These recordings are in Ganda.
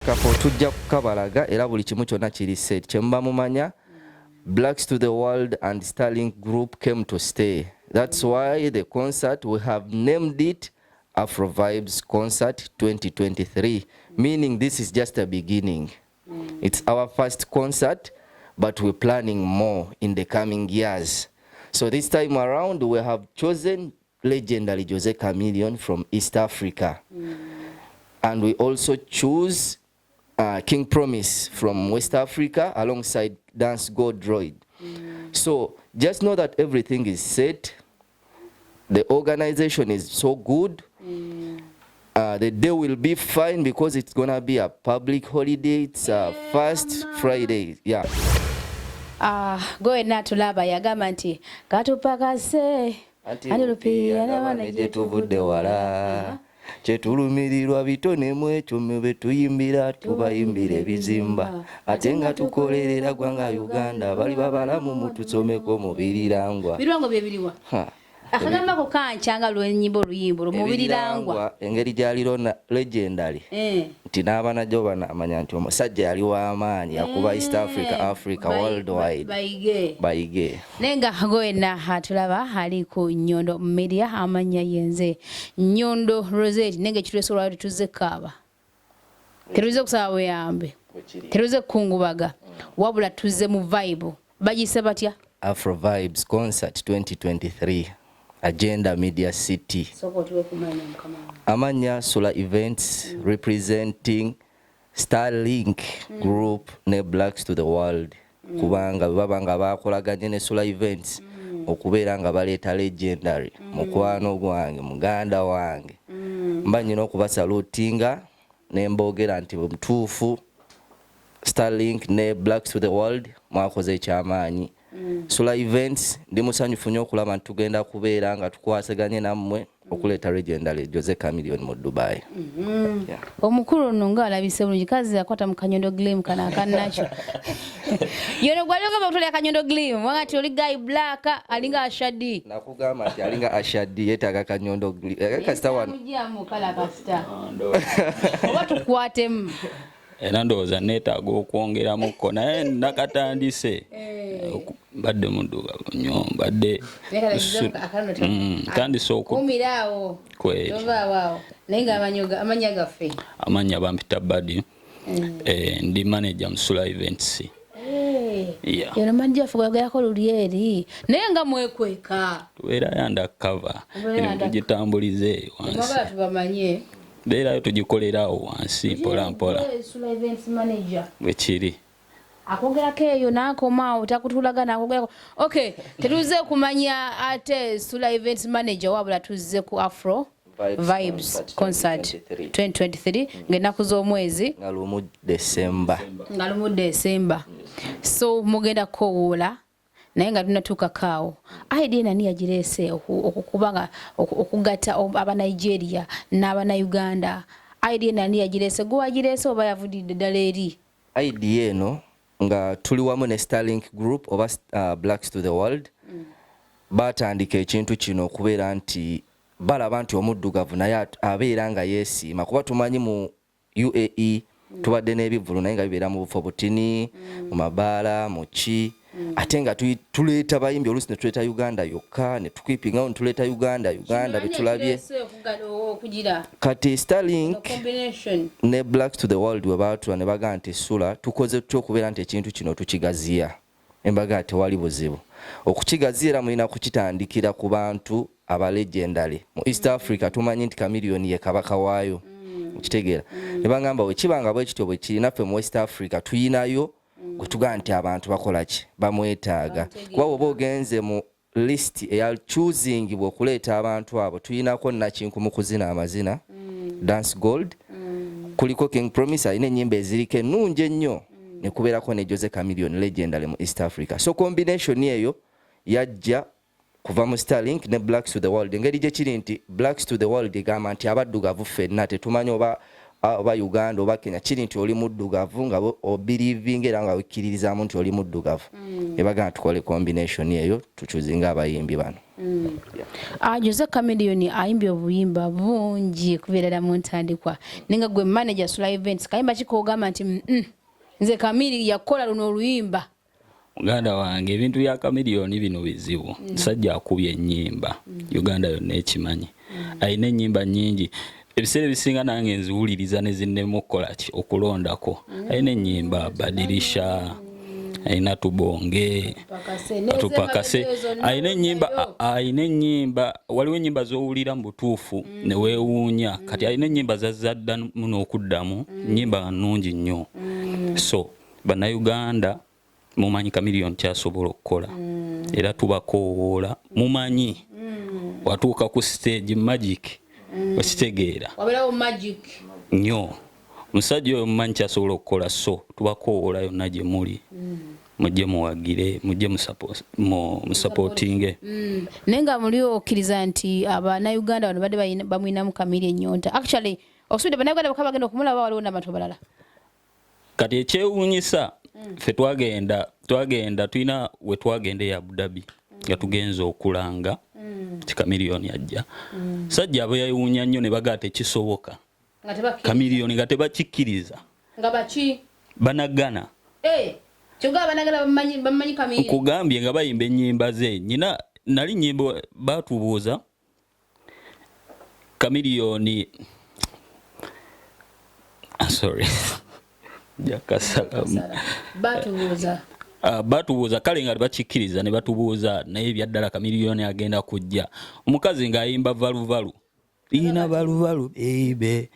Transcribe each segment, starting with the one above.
Akafo tujja kukabalaga era buli kimu kyonna kiri set. Kyemuba mumanya, Blacks to the World and Starlink Group came to stay. That's why the concert, we have named it Afro Vibes Concert 2023, meaning this is just a beginning. It's our first concert, but we're planning more in the coming years. So this time around, we have chosen legendary Jose Chameleone from East Africa. And we also choose King Promise from West Africa alongside Dance God Droid. So just know that everything is set. The organization is so good. The day will be fine because it's gonna be a public holiday. It's first Friday. Yeah. Ah, gwe wenna tulaba yagamba nti katupakase. Anti lupiya n'abaana gye tuvudde wala, kyetulumirirwa bitonemu ekyo mwe tuyimbira, tubayimbira ebizimba ate nga tukolerera gwanga Uganda. Bali babalamu mutusomeko mu birirangwa. Birwango bye biriwa? Ha. Akagambako kanca lwenyimba oluyimba olwo mubirirangwa. Engeri gyaliro legendary nti n'abanajo banamanya nti omusajja yali w'amaanyi, yakuba East Africa, Africa, worldwide. Bayige. Bayige. Naye nga gwe wenna atulaba ali ku Nyondo Media, amannya yenze Nyondo Rosette. Naye nga ekituleesa olwaliro, tuzze kaaba, tetuze kusaba buyambe, tetuze kukungubaga, wabula tuzze mu vibe. Bagiyise batya? Afro Vibes Concert 2023, Agenda Media City. Sooka otuwe kumanya, mukama wange. Amanya Sula Events, representing Starlink Group ne Blacks to the World, kubanga bwe baba nga bakolaganye ne Sula Events okubeera nga baleeta legendary mukwano gwange, muganda wange, mba nyina okubasalutinga nemboogera nti mutuufu, Starlink ne Blacks to the World mwakoze ekyamaanyi. Sula Events, ndi musanyufu nnyo okulaba nti tugenda kubeera nga tukwasaganye nammwe okuleeta legendary Jose Chameleone mu Dubai. Yeah. Omukulu ono ng'alabise bulungi, kazi akwata mu kanyondo glim kano akanakyo yono gwali ogamba okutolya akanyondo glim wanga ti oli guy black alinga Ashadi. Nakugamba nti alinga Ashadi, yeetaaga kanyondo kasita wano. Mujamu kala kasita oba tukwatemu. Era ndowooza neetaaga okwongeramukko, naye nakatandise. Mbadde muddugavu nnyo, mbadde ntandise oku kumiraawo. Kweri. Tovaawo, naye nga amanya gaffe? Amannya bampita Badi. Ndi manager mu Sula Events. Yeah. Yono manager waffe gwayogerako luli eri, naye nga mwekweka. Tubeerayo undercover. Tubeerayo Emirimu undercover. tugitambulize eyo wansi. Mwagala tubamanye. Beerayo tugikolera awo wansi mpola mpola. Sula Events manager. Bwe kiri. Akwogerako eyo n'akomaawo takutulaga n'akwogerako. Okay, tetuze kumanya ate Sula Events manager, wabula tuzze ku Afro Vibes Vibes Concert Concert 2023. 2023, ng'ennaku z'omwezi nga 1 Desemba. Nga 1 Desemba. So mugenda kukowoola, naye nga tunatuukako awo, idea nani yagireese okukubanga okugatta Abanigeria n'Abanauganda? Idea nani yagireese? Gwe wagireese oba yavudidde ddala eri? Idea eno, nga tuli wamu ne Starlink Group oba Blacks to the World, batandika ekintu kino okubeera nti balaba nti omuddugavu naye abeera nga yeesiima, kuba tumanyi mu UAE tubadde n'ebivvulu, naye nga bibeera mu bufo butini, mu mabaala, mu ki, ate nga tuleeta bayimbi, oluusi ne tuleeta Uganda yokka, ne tukwipingawo ne tuleeta Uganda. Uganda betulabye okugira kati Starlink combination. ne Blacks to the World we baatula ne bagamba nti, "Sula, tukoze tutya okubeera nti ekintu kino tukigaziya?" Embaga tewali buzibu okukigaziya, era mulina kukitandikira ku bantu aba legendary mu East Africa. Tumanyi nti Chameleone ye kabaka waayo, okitegeera? Ne bagamba bwe kiba nga bwe kityo bwe kiri, naffe mu West Africa tuyinayo gwe tugamba nti abantu bakola ki, bamwetaaga, kuba bw'oba ogenze mu list eya choosing okuleeta abantu abo, tuyinako Nakintu mu kuzina amazina, Dance Gold, kuliko King Promise alina ennyimba eziriko ennungi ennyo, ne kubeerako ne Jose Chameleone, legendary mu East Africa. So combination eyo yajja kuva mu Starlink ne Blacks to the World. Engeri gye kiri nti Blacks to the World egamba nti abaddugavu ffenna tetumanyi oba Oba Uganda oba Kenya, kiri nti oli muddugavu nga obelievinga era nga wekkiririzaamu nti oli muddugavu. Ne bagamba tukole combination eyo, tuchoosinga abayimbi bano. Ah, Jose Chameleone ayimbye obuyimba bungi kubeerera mu ntandikwa, naye nga gwe manager Sula Events, kayimba ki k'ogamba nti nze Chamili yakola luno oluyimba"? Muganda wange, ebintu bya Chameleone bino bizibu. Musajja akubye ennyimba, Uganda yonna ekimanyi. Alina ennyimba nnyingi, ebiseera ebisinga nange nziwuliriza ne zinnema okukola ki, okulondako. Alina ennyimba Badirisha, alina Tubonge, Tupakase, alina ennyimba, alina ennyimba, waliwo ennyimba z'owulira mu butuufu ne weewuunya. Kati alina ennyimba zazzaddamu n'okuddamu, nnyimba nnungi nnyo. So Bannayuganda mumanyi Chameleone kyasobola okukola, era tubakoowoola. Mumanyi watuuka ku stage, magic, okitegeera? Wabeerawo magic. Nnyo. Omusajja oyo mumanyi kyasobola okukola, so tubakoowoola yonna gye muli, mujje muwagire, mujje musupportinge. Naye nga muli okkiriza nti Abannayuganda bano badde bamwinamu Chamili ennyonta? Actually, osubidde Bannayuganda bakaba bagenda okumulaba, waliwo n'abantu abalala? Kati ekyewuunyisa, ffe twagenda tulina we twagenda e Abu Dhabi nga tugenza okulanga ti Chameleone ajja. Sajja abo yayewuunya nnyo ne bagaa tekisoboka. Nga tebakkiriza. Chameleone nga tebakikkiriza. Nga baki? Banagana. Eh, kyokka Abanagana bamanyi Chamili. Nkugambye nga bayimba ennyimba ze. Nyina nali nyimba batubuuza Chameleone. Ah, sorry, jakasalamu. Batubuuza. Batubuuza kale nga tebakikkiriza ne batubuuza, naye ebyaddala Chameleone agenda kujja? Omukazi ng'ayimba Valuvalu, ina valuvalu baby,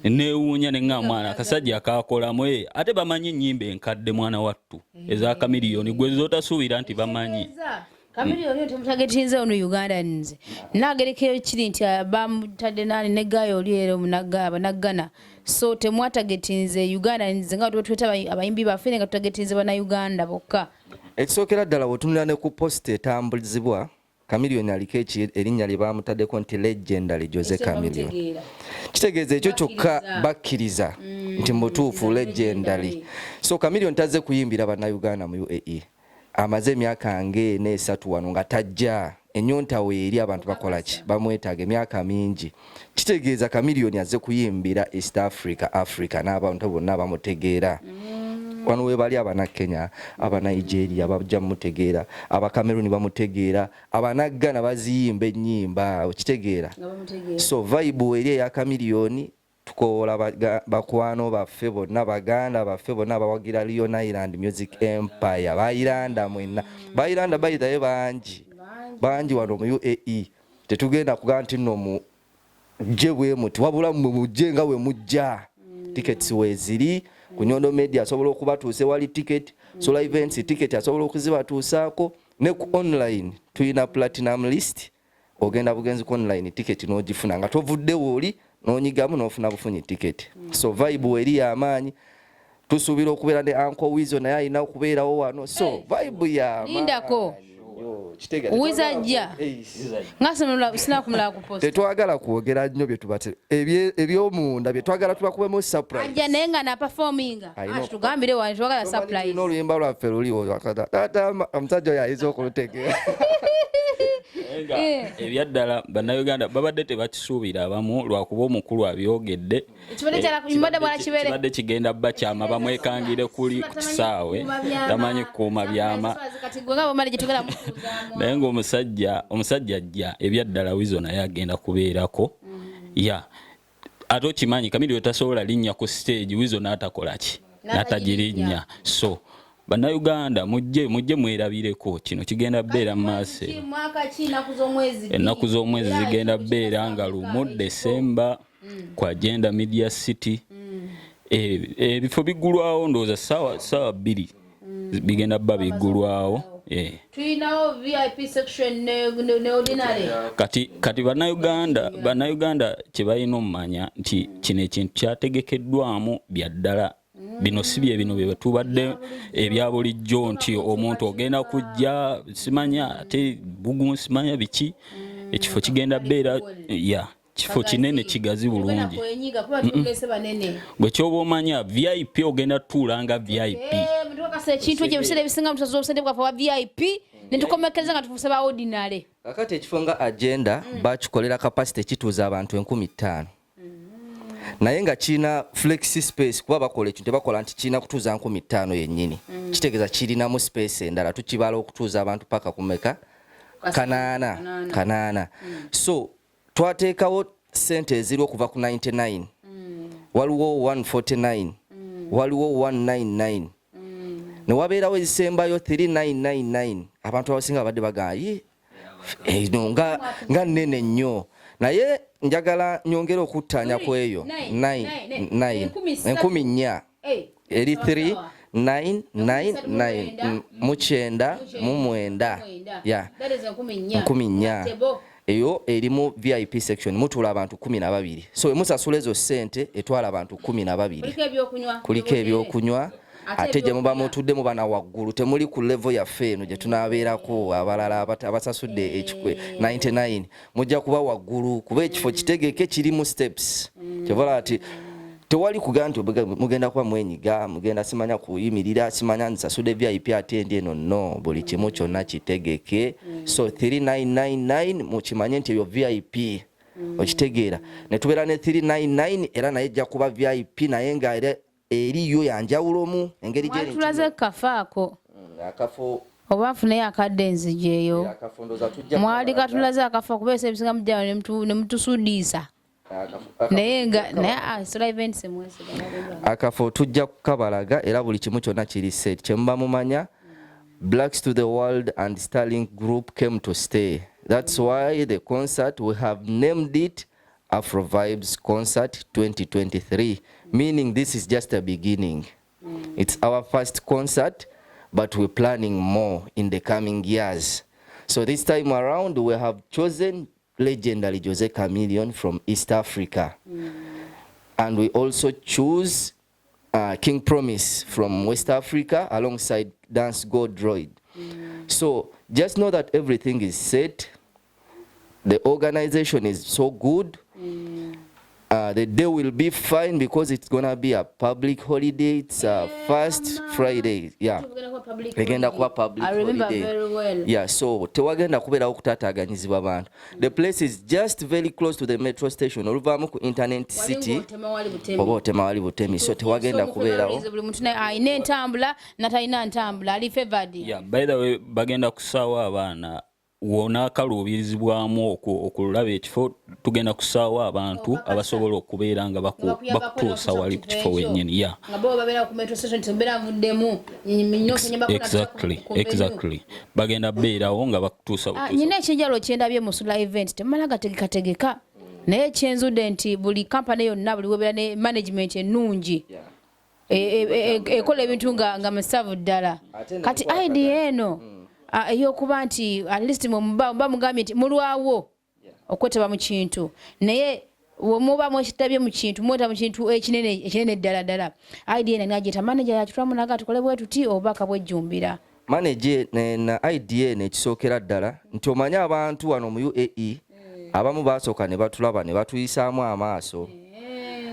newuunya ne ŋŋamba mwana akasajja akakolamu. Eh, ate bamanyi ennyimba enkadde, mwana wattu, eza Chameleone gwe zotasuubira nti bamanyi. Chameleone temutargetinze ono Ugandans. Nagerekeyo kiri nti bamutadde nani ne gayo oli era omunaggana, so temwatargetinze Ugandans nga tuba tweta abayimbi baffe, nga tutargetinze Bannayuganda bokka. Ekisookera ddala, bwetunula ne ku poster etambulizibwa, Chameleone aliko erinnya lye bamutaddeko nti "Legendary Jose Chameleone". Kitegeeza ekyo kyokka bakkiriza nti mutuufu legendary. So Chameleone tazze kuyimbira Bannayuganda mu UAE. Amaze emyaka ng'ena esatu wano nga tajja. Ennyonta weeri, abantu bakola ki, bamwetaaga emyaka mingi. Kitegeeza Chameleone azze kuyimbira East Africa, Africa n'abantu bonna bamutegeera wano webali. Abana Kenya, Abanigeria bajja mutegeera, Abacameroon bamutegeera, Abanagana baziyimba ennyimba, okitegeera? So vibe eri eya Chameleone. Tukoola bakwano baffe bonna, baganda baffe bonna abawagira Leon Island Music Empire, bayiranda mwenna, bayiranda bayitayo bangi bangi wano mu UAE. Tetugenda kugamba nti nno mujje bwe muti, wabula mmwe mujje nga bwe mujja. Tickets weeziri ku Nyondo Media, asobola okubatuusa ewali ticket. Solar Events ticket asobola okuzibatuusaako. Ne ku online tulina platinum list, ogenda bugenzi ku online ticket n'ogifuna nga tovuddewo, oli n'onyigamu n'ofuna bufunyi ticket. So vibe eri y'amaanyi. Tusuubira okubeera ne Uncle Wizo, naye alina okubeerawo wano, so vibe y'amaanyi. Lindako. Wizo ajja? Nga sinakumulaba ku poster. Tetwagala kwogera nnyo byetubate ebyomunda byetwagala tubakubemu surprise. Ajja naye nga naperforminga? Alina. Tugambire wano, twagala surprise. Tulina oluyimba lwaffe luliwo, taata omusajja oyo ayinza okulutegeera. Naye nga ebyaddala Bannayuganda babadde tebakisuubira abamu, lwakuba omukulu abyogedde. Kibadde mbadde bwala kibeere. Kibadde kigenda bakyama, bamwekangire kuli ku kisaawe, tamanyi kukuuma byama. Kati gwe nga bwomala gye tugenda mutuuzaamu. Naye ng'omusajja, omusajja ajja ebyaddala. Wizo naye agenda kubeerako ya, ate okimanyi Chameleone tasobola linnya ku stage Wizo n'atakola ki, n'atagirinnya. So Bannayuganda mujje, mujje mwerabireko, kino kigenda beera mu maaso. Ki, mwaka ki, ennaku z'omwezi ddi? Ennaku z'omwezi Era zigenda ekifo beera kigenda nga kuba 1 ekifo. Desemba ku Agenda Media City. Ebifo biggulwawo ndowooza saawa 2 bigenda bba biggulwawo. Tulinawo VIP section ne ordinary. Kati Bannayuganda kye balina omumanya nti kino ekintu kyategekeddwamu bya ddala. Bino si bye bino bye tubadde ebya bulijjo nti omuntu ogenda kujja simanya ate bugumu simanya biki. Ekifo kigenda beera ya Kifo kinene, kigazi bulungi. Kwenyiga kuba tulese banene. Gwe kyoba omanya, VIP ogenda tutuula nga VIP. Mutukakasa ekintu ekyo, ebiseera ebisinga mutusasula obusente bwaffe bwa VIP netukomekereza nga tufuuse ba ordinary. Kakati ekifo nga agenda bakikolera capacity kituuza abantu 5000, naye nga kirina flexi space, kuba bakola ekintu tebakola nti kirina kutuuza 5000 yennyini. Kitegeeza kirinamu space endala, tukibala okutuuza abantu paka kumeka? Kanaana, kanaana. So twateekawo sente eziri okuva ku 99, waliwo 149, waliwo 199, ne wabeerawo ezisembayo 3999. Abantu abasinga babadde bagamba, "Ye, eno nga nnene nnyo," naye njagala nyongere okuttaanya ku eyo. Nine, 9, 3. 4000 eri 3 9 9 9, mu kyenda mu mwenda ya 4000. Eyo erimu VIP section, mutuula abantu 12. So emusasula ezo ssente etwala abantu 12, kuliko ebyokunywa. Ate gye muba mutudde muba na waggulu, temuli ku level yaffe eno gye tunaabeerako. Abalala abasasudde ekikwe 99 mujja kuba waggulu, kuba ekifo kitegeke, kirimu steps. Kyovala ati tewali kugamba nti mugenda kuba mwenyiga, mugenda simanya kuyimirira, simanya nsasudde VIP ate ndi eno. No, buli kimu kyonna kitegeke. So 3999 mukimanye nti eyo VIP, okitegeera? Ne tubeera ne 399 era naye ejja kuba VIP, naye nga era eriyo yanjawulomu engeri gyeri nti- Mwatulaze kafaako. Akafo. Oba nfuneyo akadde nzijeeyo. Akafo ndowooza tujja Mwali kukabalaga. katulaze akafo, kuba ebisa ebisinga mujja ne mutusudiisa. Naye nga naye Solar Events mwesiga. Akafo tujja kukabalaga, era buli kimu kyonna kiri set. Kyemuba mumanya, Blacks to the World and Starlink Group came to stay. That's why the concert, we have named it Afro Vibes Concert 2023, meaning this is just a beginning. It's our first concert, but we're planning more in the coming years. So this time around we have chosen legendary Jose Chameleone from East Africa, and we also choose King Promise from West Africa alongside Dance God Droid. So just know that everything is set. The organization is so good. The day will be fine because it's gonna be a public holiday. It's first Friday. Yeah. Egenda kuba public I remember holiday. very well. Yeah, so tewagenda kubeerawo kutaataaganyizibwa bantu. The place is just very close to the metro station. Oluvaamu ku Internet City oba otema wali butemi, so tewagenda kubeerawo. Buli muntu naye alina entambula natalina ntambula ali favored. Yeah, by the way, bagenda kusaawo abaana wonaakaluubirizibwamu okulaba ekifo. Tugenda kusaawo abantu abasobola okubeera nga bakutuusa wali ku kifo wennyini ya. Nga bo babeera ku metro station, tembeera nvuddemu. Exactly, bagenda beerawo nga bakutuusa butuusa. Nyina ekyenjawulo kyendabye mu Sula Event, temumala gategekategeka, naye kyenzudde nti buli kampani yonna, buli webeera ne management ennungi, ekola ebintu nga musavu ddala. Ate Kati nekwatagana. idea eno ey'okuba nti at least mwe muba mugambye nti mulwawo okwetaba mu kintu, naye wemuba mwekitabye mu kintu, mweta mu kintu ekinene, ekinene ddala ddala. Idea eno nagiyita manager yakitulamu naga tukole bwe tuti obubaka bwejjumbira. Manager na idea eno, ekisookera ddala nti omanye abantu wano mu UAE abamu basooka ne batulaba ne batuyisaamu amaaso,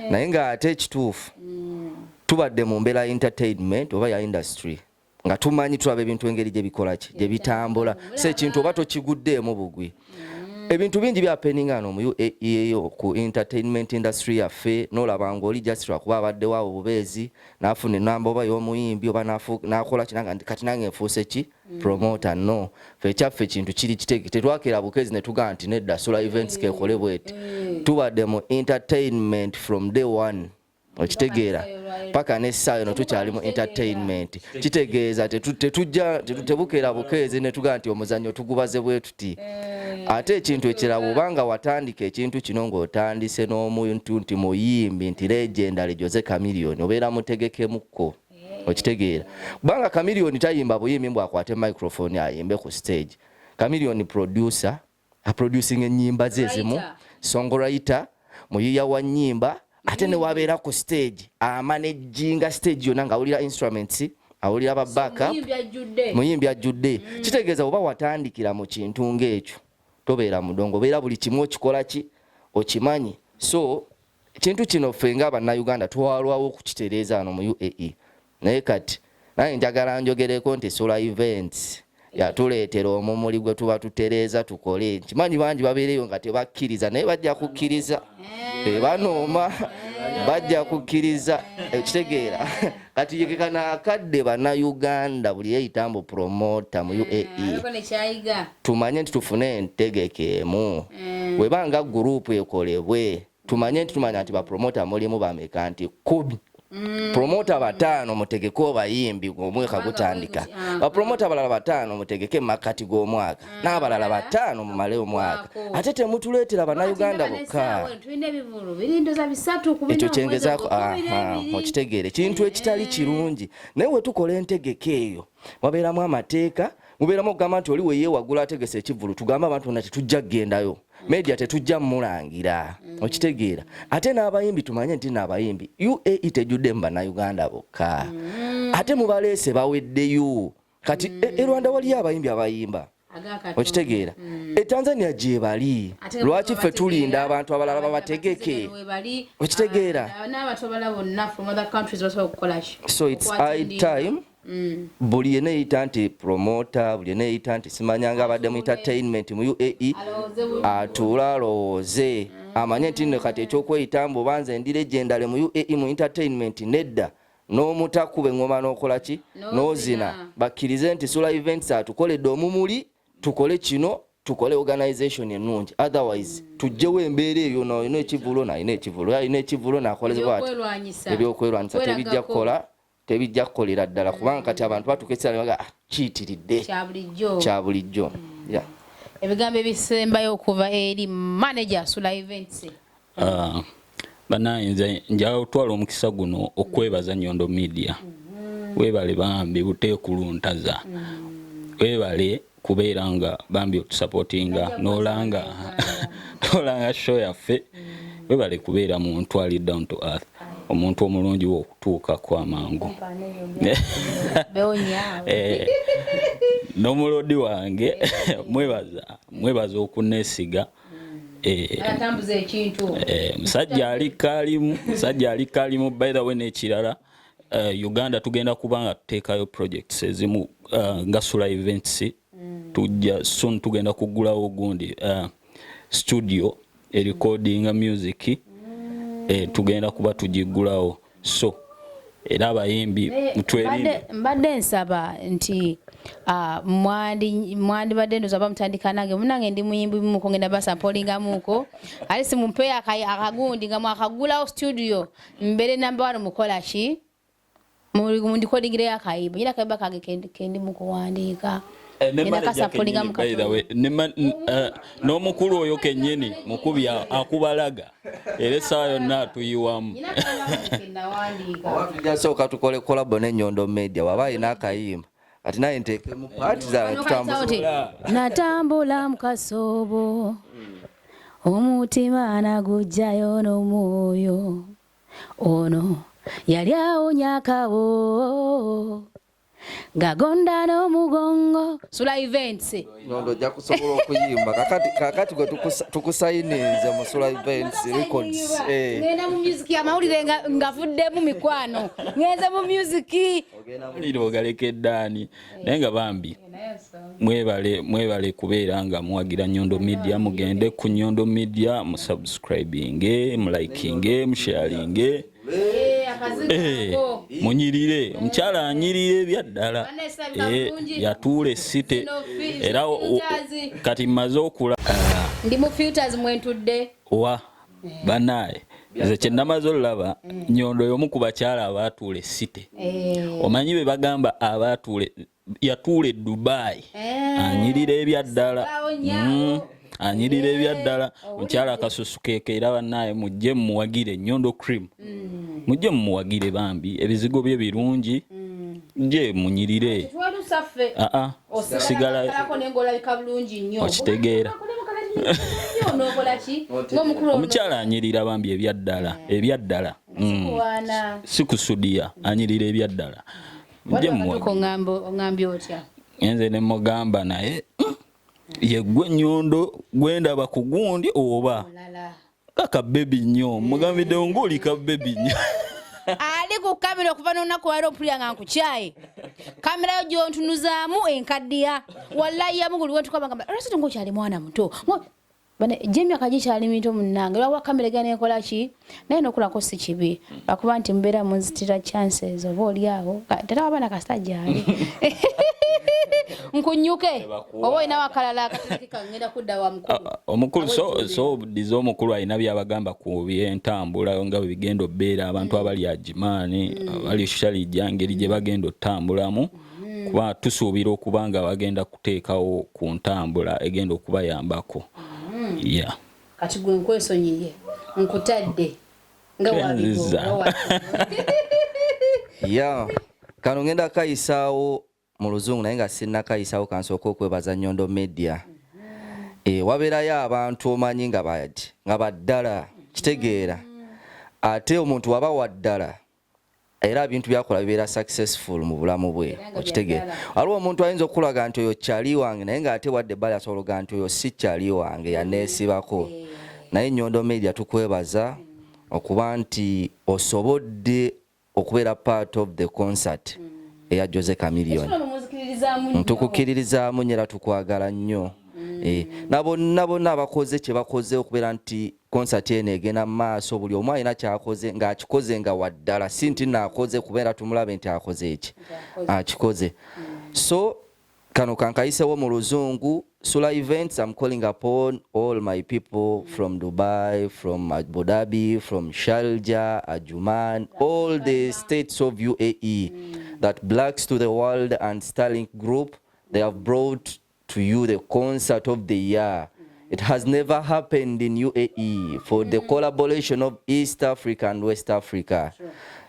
naye ng'ate ekituufu tubadde mu mbeera ya entertainment oba ya industry, nga tumanyi, tulaba ebintu engeri gye bikola ki, gye bitambula. So ekintu oba tokiguddeemu bugwi, ebintu bingi byahappeninga wano mu UAE ku entertainment industry yaffe, nolaba ngaoli just lwakuba abaddewo awo bubeezi n'afuna enamba oba y'omuyimbi oba n'akola kinanga nti kati nange nfuuse ki, promoter. No, fe ekyaffe kintu kiri kitege. Tetwakeera bukezi ne tugamba nti nedda, Solar Events kekole bweti. Tubadde mu entertainment from day one, okitegeera? Paka n'essaawa eno tukyali mu entertainment. Kitegeeza tetujja tebukeera bukeezi ne tugamba nti omuzannyo tugubaze bwe tuti. Ate ekintu ekirala, bw'obanga watandika ekintu kino ng'otandise n'omuntu nti muyimbi, nti legendary Jose Chameleone, obeera mutegekemukko, okitegeera? Kubanga Chameleone tayimba buyimbi mbw akwate microphone ayimbe ku stage. Chameleone producer, aproducing ennyimba ze ezimu, Writer. songwriter, muyiya wa nnyimba, ate ne wabeera ku stage amanaginga stage yonna, ng'awulira instruments, awulira ba backup. Muyimbi ajjudde. Muyimbi ajjudde. Kitegeeza oba watandikira mu kintu ng'ekyo, tobeera mudongo, obeera buli kimu okikola ki, Okimanyi, so ekintu kino ffe nga Bannayuganda twalwawo okukitereeza wano mu UAE. Naye kati naye njagala njogereko nti Sula Events yatuleetera omumuli gwe tuba tutereeza tukole. Nkimanyi bangi babeereyo nga tebakkiriza, naye bajja kukkiriza, banooma bajja kukkiriza. Ekitegeera kati yekekana akadde Bannayuganda buli yeeyita mbu promoter mu UAE, tumanye nti tufune entegeka emu. Webanga group ekolebwe, tumanye nti tumanya nti bapromota mulimu bameka, nti 10. Promota 5 mutegeke obayimbi omwaka gutandika, bapromota balala 5 mutegeke makati g'omwaka, n'abalala 5 mumale omwaka. Ate temutuleetera Bannayuganda bokka. Ekyo kyengezaako okitegeera, ekintu ekitali kirungi. Naye we tukola entegeka eyo, wabeeramu amateeka, mubeeramu okugamba nti oli weyeewagula ategese ekivvulu, tugambe abantu bonna tetujja kugendayo, media tetujja mulangira. Okitegeera? Ate n'abayimbi tumanye nti n'abayimbi, UAE tejjuddemu Bannayuganda bokka. Ate mubaleese baweddeyo. Kati e Rwanda waliyo abayimbi abayimba, okitegeera? E Tanzania gye bali. Lwaki ffe tulinda abantu abalala babategeke? Okitegeera? So it's high time buli yenna eyita nti promoter, buli yenna eyita nti simanyanga abadde mu entertainment mu UAE, atuule alowooze, amanye nti nno kati ekyokweyita mbu oba nze ndi legendary mu UAE mu entertainment, nedda. N'omutakuba eŋŋoma n'okola ki, n'ozina. Bakkirize nti Sula Events atukoledde omumuli, tukole kino, tukole organization ennungi. Otherwise tugyewo embeera eyo, nolina ekivulo, nalina ekivulo, alina ekivulo, nakolezebwa ati ebyokwelwanyisa tebijja kukola, tebijja kukolera ddala, kubanga kati abantu batuuka ekiseera ne baga, "Ah, kiyitiridde." Kya bulijjo. Yeah. Ebigambo ebisembayo okuva eri manager Sula Events. Ah, bannange, nze njagala okutwala omukisa guno okwebaza Nyondo Media. Weebale bambi buteekuluntaza, weebale kubeera nga bambi otusupportinga nolanga show yaffe. Weebale kubeera muntu ali down to earth, omuntu omulungi wokutuukako amangu. N'omulodi wange mwebaza okuneesiga. Atambuza ekintu. Musajja ali kalimu, musajja ali kalimu. By the way, n'ekirala, Uganda tugenda kuba nga tuteekayo projects ezimu nga Sula Events. Tujja soon tugenda kuggulawo gundi studio erecordinga music. Tugenda kuba tugiggulawo, so era abayimbi mutwerinde. Mbadde nsaba nti mwandibadde ndoza oba mutandika nange. Munange ndi muyimbi muko, ngenda basampolingamuko ate simumpe akagundi nga mwakagulawo studio, mbere namba wano mukola ki, mundikodingireyo akayimba. Nyina akayimba kange kendi mukuwandiika. Ne Ngenda manager kasampolingamu kennyini, by the way, n'omukulu oyo kennyini mukubi akubalaga era essaawa yonna atuyiwamu. Nyina akayimba kange kenawandiika. Oba tujja sooka tukole collabo ne Nyondo Media, waba alina akayimba kati naye nteekemu part zange tutambuze. Natambula mukasobo, omutima nagujjayo n'omwoyo, ono yali awonyakawo gagonda n'omugongo. Sula Events. Nyondo ojja kusobola okuyimba kakati gwe tukusayininze mu Sula Events Records. Ngenda mu music, amawulire ngavuddemu mikwano, ngenze mu music. Amawulire ogalekedde naye nga bambi mwebale, mwebale kubeera nga muwagira Nyondo Media. Mugende ku Nyondo Media, musubscribinge, mulikinge, musharinge. Munyirire, omukyala anyirire ebyaddala. Yatuula esite era kati mmaze okula. Ndi mu filters mwentudde. Wa banaye, nze kyenamaze olaba, Nyondo y'omu ku bakyala abaatuula esite. Omanyi be bagamba abaatuula, yatuula e Dubai. Anyirira ebyaddala. Anyirira ebyaddala omukyala akasusu keeke. Era bannaye mujje mumuwagire Nyondo Cream, mujje mumuwagire bambi, ebizigo bye birungi, mujje munyirire. Aa, sigala okitegeera. Omukyala anyirira bambi ebyaddala, ebyaddala. Si kusudiya, anyirira ebyaddala, mujje mumuwagire. Oŋambye otya? Nze ne mugamba naye, yeggwe Nyondo gwendaba ku gundi oba? Kaka baby nnyo, mugambiddewo ng'oli ka baby nnyo. Ali ku kamera okuva n'olunaku lwaliro ompulira nga nkukyaye. Kamera yo gyontunuzaamu enkaddiya, wallayi yamu buli wentukabagamba lwaki ngaokyali mwana muto. Gyemyaka gikyali mito munnange, lwakuba kamera egenda nekola ki, naye nokulako si kibi, lwakuba nti mubeera munzitira chances oba oli awo tera abaana kasita gyali nkunyuke oba olinawo akalala akatekeka ngenda kudda wa mukulu. Ah, omukulu so dize omukulu alina byabagamba ku byentambula nga bwe bigenda obeera abantu abali Ajimaani, abali Sharjah, ngeri gye bagenda otambulamu, kuba tusuubira okuba nga bagenda kuteekawo ku ntambula egenda okubayambako, yeah. Kati gwe nkwesonyiye, nkutadde nga Nziza. Ya, kano ngenda kayisaawo mu Luzungu, naye nga sinnakayisaawo kansooka okwebaza Nyondo Media. Wabeerayo abantu omanyi nga baki nga baddala kitegeera, ate omuntu waba waddala era ebintu byakola bibeera successful mu bulamu bwe. Era nga okitegeera? byaddala. Waliwo omuntu ayinza okukulaga nti oyo kyali wange, naye ng'ate wadde ebbali asobola okugaa nti oyo si kyali wange, yaneesibako. Naye Nyondo Media, tukwebaza okuba nti osobodde okubeera part of the concert eya Jose Chameleone. Tukukkiririzaamu nnyo era tukwagala nnyo. Na bonna bonna abakoze kye bakoze okubeera nti concert eno egenda mu maaso, buli omu alina kyakoze ng'akikoze nga waddala, si nti naakoze kubeera tumulabe nti akoze eki akikoze. So kano kankayisewo mu Luzungu. Sula Events, I'm calling upon all my people from Dubai, from Abu Dhabi, from Sharjah, Ajman, all the states of UAE, that Blacks to the World and Starlink Group, they have brought to you the concert of the year. It has never happened in UAE for the collaboration of East Africa and West Africa.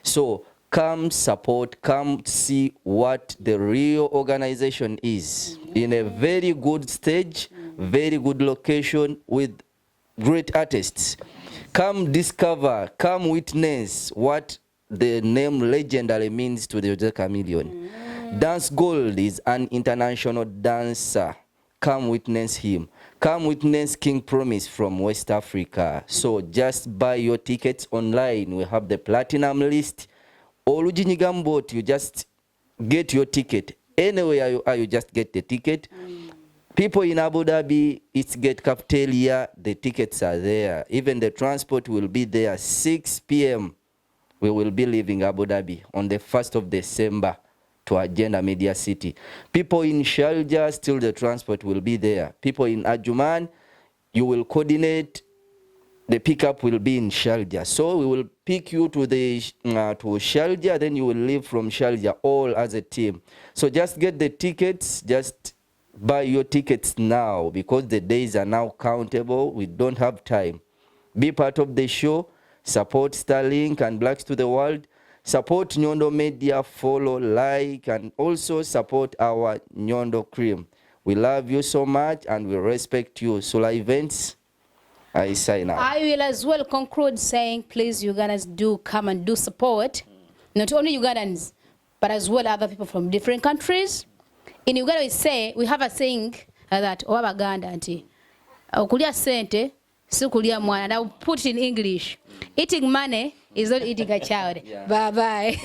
So come support, come see what the real organization is in a very good stage, very good location with great artists. Come discover, come witness what the name legendary means to the Jose Chameleone. Dance Gold is an international dancer. Come witness him. Come witness King Promise from West Africa. So just buy your tickets online. We have the platinum list. Olujinyiga bot, you just get your ticket. Anywhere you are, you just get the ticket. People in Abu Dhabi, Eastgate Cafeteria, the tickets are there. Even the transport will be there. 6 p.m. We will be leaving Abu Dhabi on the 1st of December to Agenda Media City. People in Sharjah, still the transport will be there. People in Ajman, you will coordinate. The pickup will be in Sharjah. So we will pick you to Sharjah, then you will leave from Sharjah all as a team. So just get the tickets, just buy your tickets now because the days are now countable. We don't have time. Be part of the show, support Starlink and Blacks to the World, support Nyondo Media, follow, like, and also support our Nyondo Cream. We love you so much and we respect you. Sula Events, I sign out. I will as well conclude saying, please, Ugandans, do come and do support. Not only Ugandans, but as well other people from different countries. In Uganda, we say, we have a saying that, oba Baganda nti, okulya sente, si kulya mwana. And I will put it in English. Eating money is not eating a child. Yeah. Bye-bye.